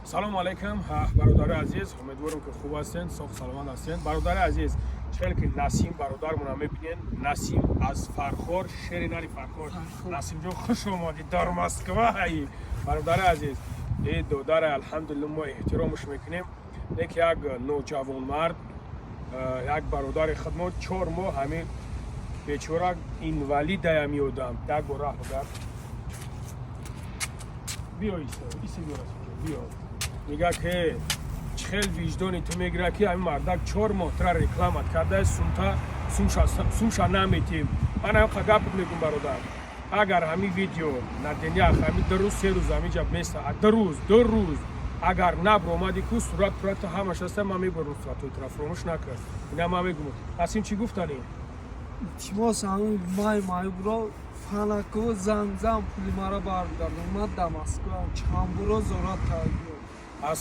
Салому алайкум, бародари азиз. Умедворам, ки хуб ҳастен, соғ саломат ҳастен. Бародари азиз, чӣ ки Насим бародармона мебинен, Насим аз Фархор, шери нари Фархор. Насимҷон, хуш омадӣ дар Москва. Бародари азиз, э додари, алҳамдулилла, мо эҳтиромаш мекунем. Нек як ноҷавонмард, як бародари худмо, 4 моҳ ҳамин бечора инвалидая меодам. Як бор раҳ бугард. Биё, Исо, Исо, биё, биё. Мега ки чӣ хел виҷдони ту мегирад, ки ҳамин мардак 4 моҳ тра рекламат карда, сумта сумша наметим. Ман ҳамқа гапат мегум, бародар, агар ҳамин видео на днях, ҳамин 2 рӯз, 3 рӯз ҳамиҷа места, 2 рӯз, 2 рӯз агар набромади ку, сурат пурата ҳамаш аста, ман мебарам суратҳои тура, фуромӯш накард. Ина ман мегум. Насим, чӣ гуфтанӣ? Илтимос, ҳамин май маъюбро фанаку занг зан, пули мара баргардон. Ман да Москваам, чанд буро зорат кардем. Аз